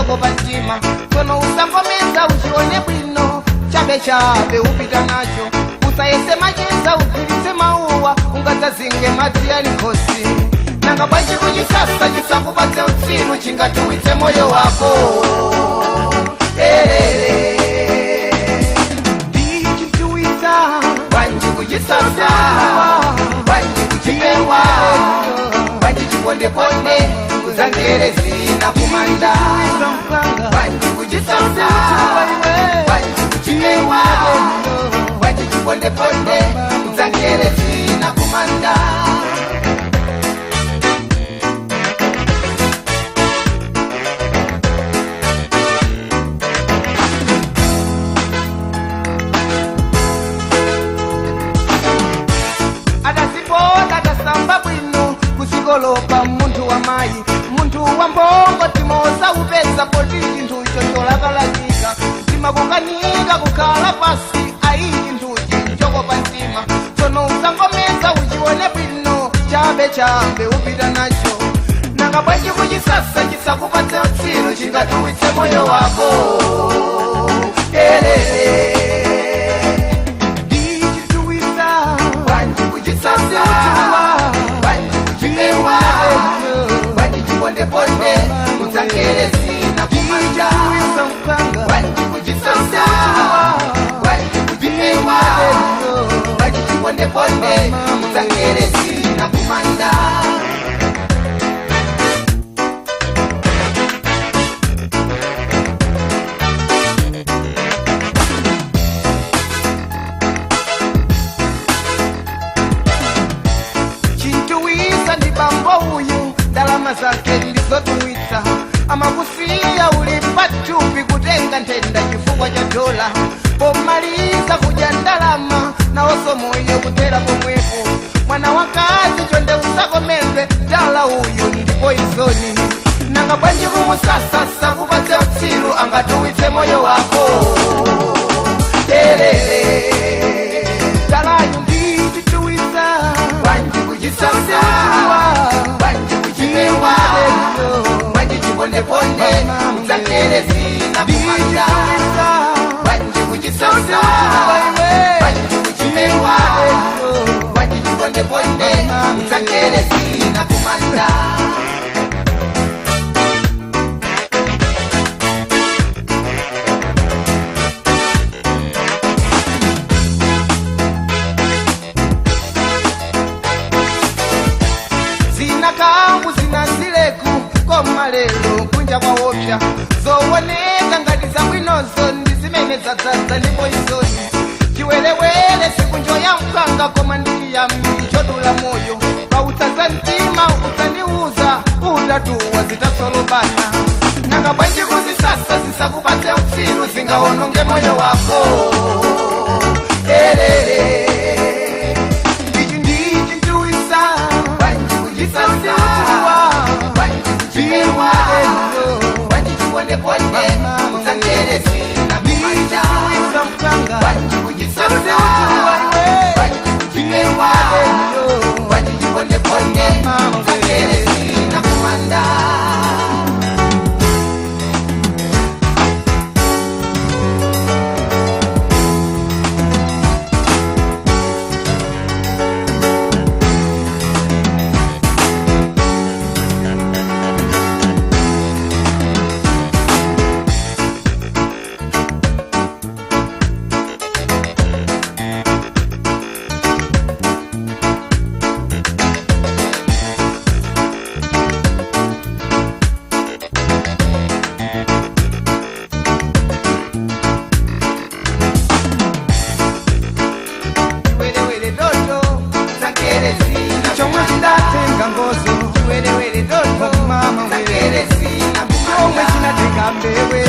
Chokopa mtima, tsono usangomeza, uchione bwino, chabechabe upita nacho. Usayese macheza, ugwiritse mauwa, ungadzazinge madzi ali nkhosi. Nanga bwanji kuchisasa? Chisakupatse utsiru, chingatuwitse moyo wako. Erere, ndichituwitsa bwanji kuchisasa? Bwanji kuchipewa? Bwanji chipondeponde kuzangere zina kumanda? Bwanji kuchisasa? Bwanji kuchipewa? Bwanji chipondeponde kuzangere zina kumanda? Adazipota, adasamba bwino kuchikolopa. Munthu wa mayi, munthu wa mbongo, timoza upeza poti chinthucho cholakalakika, timakukanika kukhala pasi. Ayi, chinthuchi chokopa mtima, tsono usangomeza, uchione bwino, chabe chabe upita nacho. Nanga bwanji kuchisasa? Chisakupatse utsiru, chingatuwitse moyo wako. Elele, ndichituwitsa bwanji kuchisasa? Bwanji kuchipewa? Bwanji chipondeponde kudzangere zina kumanja? Bwanji kuchisasa? Bwanji kuchipewa? Bwanji chipondeponde kudzangere zina kumanda? Chintuwisa ndi bambo uyu, ndalama zake ndizotuwitsa, amakusiya uli patupi, kutenga nthenda chifukwa cha dola. Pomaliza kudya ndalama, nawonso moyo kuthera pomwepo. Mwana wakazi, chonde usakomedwe, dala uyu ndi poizoni. Nanga bwanji kumusasasa? Kupatse utsiru, angatuwitse moyo wako. Terere, dalayu ndichituwitsa bwanji kuchisasa? Bwanji kuchipewa? Bwanji chipondeponde kudzangere zina kumanja? Bwanji kuchisasa? Bwanji kuchipewa? Bwanji chipondeponde kudzangere zina kumanda? Zina kambu, zina zileku, koma lero kunja kwawopsa. Zowoneka ngati zabwinozo ndi zimene zadzadza ndi poizoni. Chiwerewere sikunjo ya mkanga, koma ndiyambi chodula moyo. Pautsaza mtima udzandiuza utatuwa zitasolobana. Nanga bwanji kuzisasa? Zisakupatse utsiru, zingaononge moyo wako. Erere, ichi ndichituwisa bwanji kuchisasa? Bwanji kuchipewa? Bwanji chipondeponde kudzangere zina kumanja? Bwanji kuchisasa? Bwanji kuchipewa? Bwanji chipondeponde kudzangere zina kumanda? Chiwerewere dodo zakerezina, Chomwe chidatenga ngozo chiwerewere dodo mama zakerezina, chomwe chinatenga mbewe.